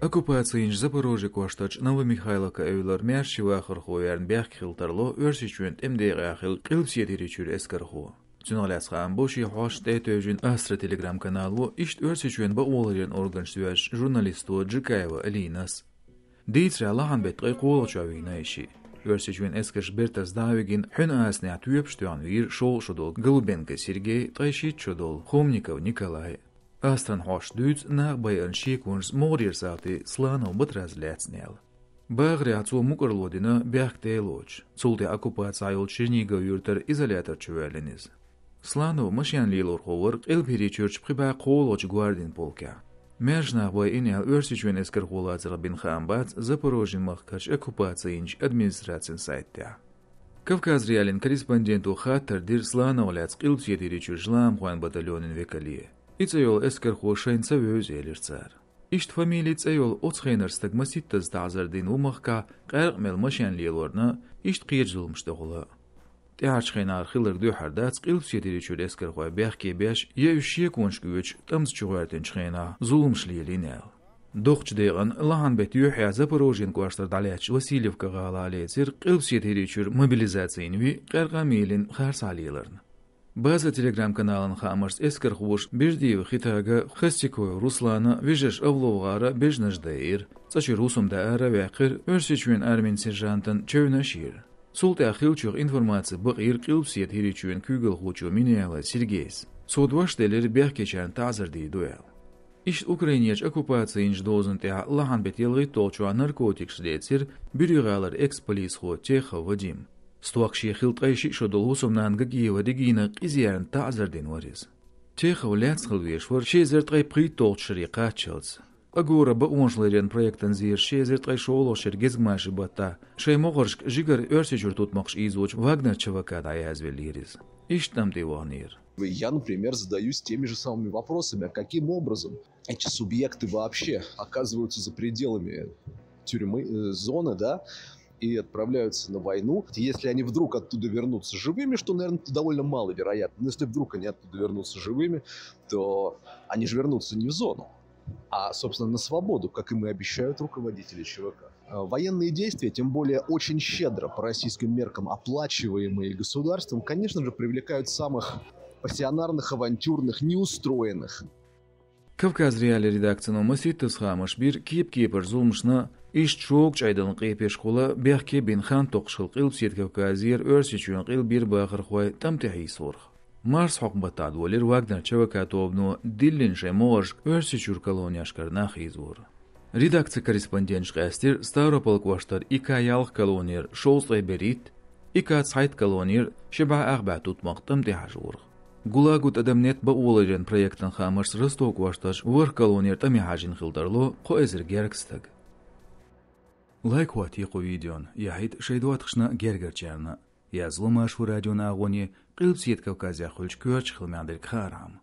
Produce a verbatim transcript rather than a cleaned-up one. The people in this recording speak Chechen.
Оккупаци йинчу Запорожье кӀоштарчу Новомихайловка эвлара маьрша вахархо верна бехке хила тарло Оьрсийчоьнан тӀеман декъехь хилла Къилбаседа ХӀирийчуьра эскархо. Цунах лаьцна хаам бо шен хьоста тӀе а тевжина Астра Telegram-канало, иштта Оьрсийчоьнан бакъоларъяран органашца доьзначу журналисто Джикаева Алинас. Дийцарехь, лахьанан беттан ткъе кхоалгӀачохь вийна и шиъ. Оьрсийчоьнан эскарша бертаза дӀа а вигина, хьуьнан асанехь тоьпаш тоьхна вийра шолгӀа шо долу Голубенко Сергей, ткъе шийтта шо долу Хомников Николай. Астран хьоста дуьйцу нах байина шеконашца могӀарера салти Сланов Батраза лаьцна аьлла. Бахарехь цо мукӀарло дина бехке тӀе а лоцуш. Цул тӀаьхьа оккупаци йолчу Чернигов-Юьртара изолятор чу воьллина иза. Сланов машен лелорхо вара Къилба ХӀирийчуьрчу пхи бӀе кхоалгӀачу гвардин полкехь. Маьрша нах байина аьлла, Оьрсийчоьнан эскархо лацарх бина хаам бац Запорожье махкарчу оккупаци йинчу администрацин сайттехь. Кавказ.Реалиин корреспонденто хаттар дира Слановх лаьцна Къилбаседа ХӀирийчуьрчу ламхойн батальонан векале. И цӀе йолу эскархо шайна ца вевза, элира цара. Иштта фамили, цӀе йолу оцу хенара стаг масийттаза таӀзар дина ву махкахь, къаьркъа мел машен лелорна, иштта кхечу зуламаш тӀехула. ТӀаьхьарчу хенахь хиларг дуьххьара дац Къилбаседа ХӀирийчуьра эскархой бехке беш я уьш шеконашка оьцуш тӀамца чугӀоьртинчу хенахь зуламаш лелийна аьлла. Доккхачу декъана лахьанан беттан юьххьехь Запорожьен кӀоштара дӀалаьцначу Васильевка гӀалахь лецира Къилбаседа ХӀирийчуьра мобилизаци йина виъ, къаьркъа а мийлина харцахьа леларна. База Telegram-каналан хаамашца, эскархоша Бердиев Хетага, Хостяков Руслана, вежарша АвлогӀара бежанаш дайира, цӀа чуьра хӀусамда ара а ваьккхира, Оьрсийчоьнан армин сержантана чевнаш а йира. Цул тӀаьхьа хиллачух информаци бакъийра Къилбаседа ХӀирийчоьнан куьйгалхочо Меняйло Сергейс. Цо дош делира бехкечарна таӀзар дийр ду аьлла. Иштта Украинерчу оккупаци йинчу дозанна тӀехь лахьанан беттан ялхитталгӀачохь наркотикаш лецира Буьрий-ГӀалара экс-полисхо Техов Вадим. Стохка шен хилла ткъе шиъ шо долу хӀусамнана Гагиева Регина къиза ярна таӀзар дина вара иза. Техов лаьцна хила везаш вара ши эзар ткъе пхийтталгӀачу шаре кхаччалц. Агора бакъонашларъяран проектан зераш ши эзар ткъе шолгӀачу шеран гезгмашин баттахь шайн могӀаршка жигара Оьрсийчуьра тутмакхаш ийзочу «Вагнер» ЧВК дӀаязвеллера иза. Иштта тӀам тӀе ваханера. Я, например, задаюсь теми же самыми вопросами, а каким образом эти субъекты вообще оказываются за пределами тюрьмы, э, зоны, да, и отправляются на войну. Если они вдруг оттуда вернутся живыми, что, наверное, довольно маловероятно, но если вдруг они оттуда вернутся живыми, то они же вернутся не в зону, а, собственно, на свободу, как им и обещают руководители ЧВК. Э, военные действия, тем более очень щедро по российским меркам оплачиваемые государством, конечно же, привлекают самых пассионарных, авантюрных, неустроенных. Кавказ.Реалии редакцино масийттаза хаамаш бира кеп-кепарчу зуламашна, иштта шога чӀагӀдаларна къепешкахула бехке а бина хан токхуш хилла Къилбаседа Кавказера Оьрсийчоьнан къилбера бахархой тӀам тӀе хьийсорах. Марсхьокху баттахь долийра «Вагнер» ЧВК тобано диллина шайн могӀаршка Оьрсийчуьра колонешкара нах ийзор. Редакцин корреспонденташа къаьстира Ставрополь кӀоштара И К ялх колонера шовзткъе берхӀитта, И К цхьайтта колонера ши бӀе ах бӀе тутмакх тӀам тӀе хьажорах. «ГУЛАГ» тӀадам нет бакъоларъяран проектан хаамашца Ростов кӀоштарчу ворхӀ колонера тӀаме хьажийна хила тарло кхо эзар гергга стаг. Лайк хӀоттае кху видеона, яхьийта шайн доттагӀашна гергарчарна. Язло Маршо радион агӀоне, Къилбаседа Кавказехь хуьлучу коьртачу хиламех дерг хаархьама.